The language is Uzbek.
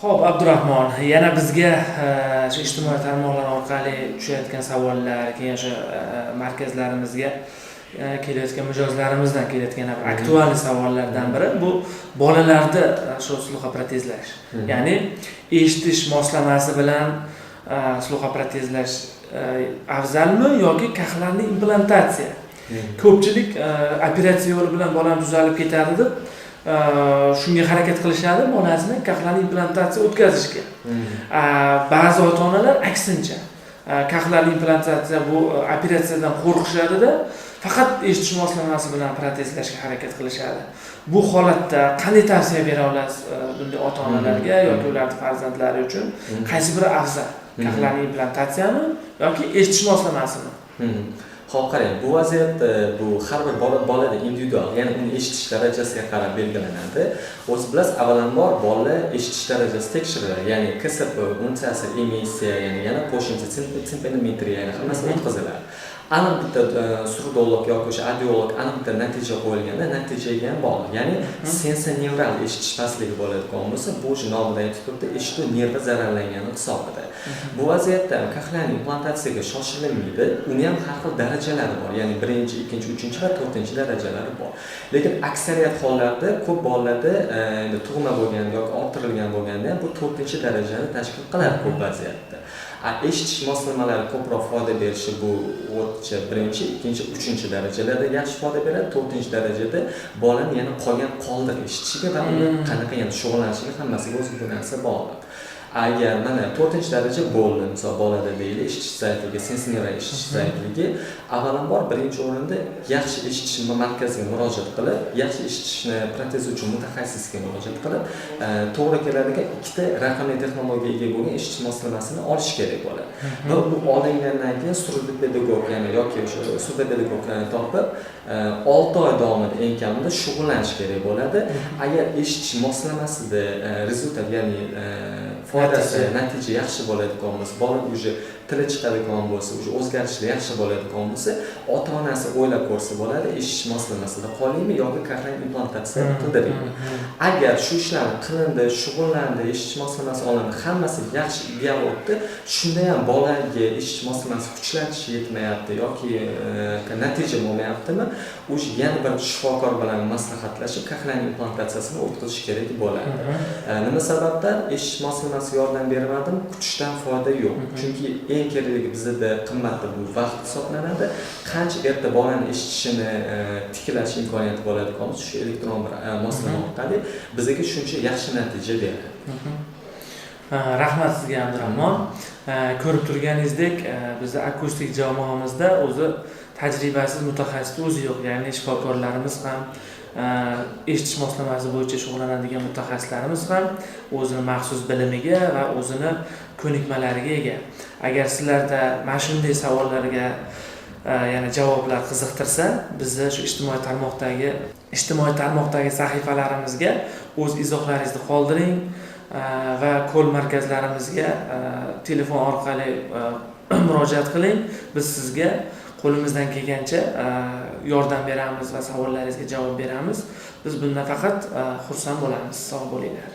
Xo'p, Abdurahmon, yana bizga shu ijtimoiy tarmoqlar orqali tushayotgan savollar, keyin o'sha markazlarimizga kelayotgan mijozlarimizdan kelayotgan актуальный savollardan biri bu bolalarda shu слухо protezlash. Ya'ni eshitish moslamasi bilan слухо protezlash afzalmi yoki кохлеарный implantatsiya? Ko'pchilik operatsiya yo'li bilan bolam tuzalib ketadi deb shunga harakat qilishadi, bolasini кохлеарный implantatsiya o'tkazishga. Ba'zi ota onalar aksincha, кохлеарный implantatsiya bu operatsiyadan qo'rqishadida, faqat eshitish moslamasi bilan protezlashga harakat qilishadi. Bu holatda qanday tavsiya bera olasiz bunday ota onalarga yoki ularni farzandlari uchun qaysi biri afzal, кохлеарный implantatsiyami yoki eshitish moslamasimi? Xo'p, qarang, bu vaziyatda bu har bir bola bolada individual, ya'ni uni eshitish darajasiga qarab belgilanadi. O'zi bilasiz, avvalambor bola eshitish darajasi tekshiriladi, ya'ni КСП, o'ng emissiya, ya'ni yana qo'shimcha timpanometriya, ya'ni hammasi o'tkaziladi. Aniq bitta surdolog yoki o'sha audiolog aniq bitta natija qo'yilganda, natijaga ham bog'liq. Ya'ni sensornevral eshitish pastligi bo'ladigan bo'lsa, bu o'sha nomidan aytib turibdi, eshituv nervi zararlangani hisobida. Bu vaziyatda кохлеарный implantatsiyaga shoshilinmaydi. Uni ham har xil darajalari bor, ya'ni birinchi, ikkinchi, uchinchi va to'rtinchi darajalari bor. Lekin aksariyat hollarda, ko'p bolalarda endi tug'ma bo'lganda yoki orttirilgan bo'lganda ham bu to'rtinchi darajani tashkil qiladi ko'p vaziyatda. Eshitish moslamalari ko'proq foyda berishi bu o'tcha birinchi, ikkinchi, uchinchi darajalarda yaxshi foyda beradi. To'rtinchi darajada bolani yana qolgan qoldiq eshitishiga va uni qanaqa yana shug'ullanishiga, hammasiga o'zi bu narsa bog'liq. Agar mana to'rtinchi daraja bo'ldi, misol, bolada deylik, eshitish zaifligi, sensornevral eshitish zaifligi, avvalambor birinchi o'rinda yaxshi eshitish markaziga murojaat qilib, yaxshi eshitishni protez uchun mutaxassisga murojaat qilib, to'g'ri keladigan ikkita raqamli texnologiyaga ega bo'lgan eshitish moslamasini olish kerak bo'ladi. Va bu olingandan keyin surdopedagog, ya'ni yoki o'sha surdopedagog topib, 6 oy davomida eng kamida shug'ullanish kerak bo'ladi. Agar eshitish moslamasida результат, ya'ni foydasi, natija yaxshi bo'ladigan bo'lsa, bola уже tili chiqadigan bo'lsa, уже o'zgarishlar yaxshi bo'ladigan bo'lsa, ota onasi o'ylab ko'rsa bo'ladi, eshitish moslamasida qolaymi yoki cochlear implantatsiya qildiraymi. Agar shu ishlar qilindi, shug'ullandi, eshitish moslamasi olindi, hammasi yaxshi, ideal o'tdi, shunda ham bolaga eshitish moslamasi kuchlanishi yetmayapti yoki natija bo'lmayaptimi, уже yana bir shifokor bilan maslahatlashib, cochlear implantatsiyasini o'tkazish kerak bo'ladi. Nima sababdan eshitish moslamasi yordam bermadim? Kutishdan foyda yo'q, chunki eng kerakligi bizada qimmatli bu vaqt hisoblanadi. Qancha erta bolani eshitishini tiklash imkoniyati bo'ladigan bo'lsa, shu elektron bir moslama orqali bizga shuncha yaxshi natija beradi. Rahmat sizga, Abdurahmon. Ko'rib turganingizdek, bizni akustik jamoamizda o'zi tajribasiz mutaxassis o'zi yo'q, ya'ni shifokorlarimiz ham, eshitish moslamasi bo'yicha shug'ullanadigan mutaxassislarimiz ham o'zini maxsus bilimiga va o'zini ko'nikmalariga ega. Agar sizlarda mana shunday savollarga yana javoblar qiziqtirsa, bizni shu ijtimoiy tarmoqdagi sahifalarimizga o'z izohlaringizni qoldiring va call markazlarimizga telefon orqali murojaat qiling. Biz sizga qo'limizdan kelgancha yordam beramiz va savollaringizga javob beramiz. Biz bundan faqat xursand bo'lamiz. Sog' bo'linglar.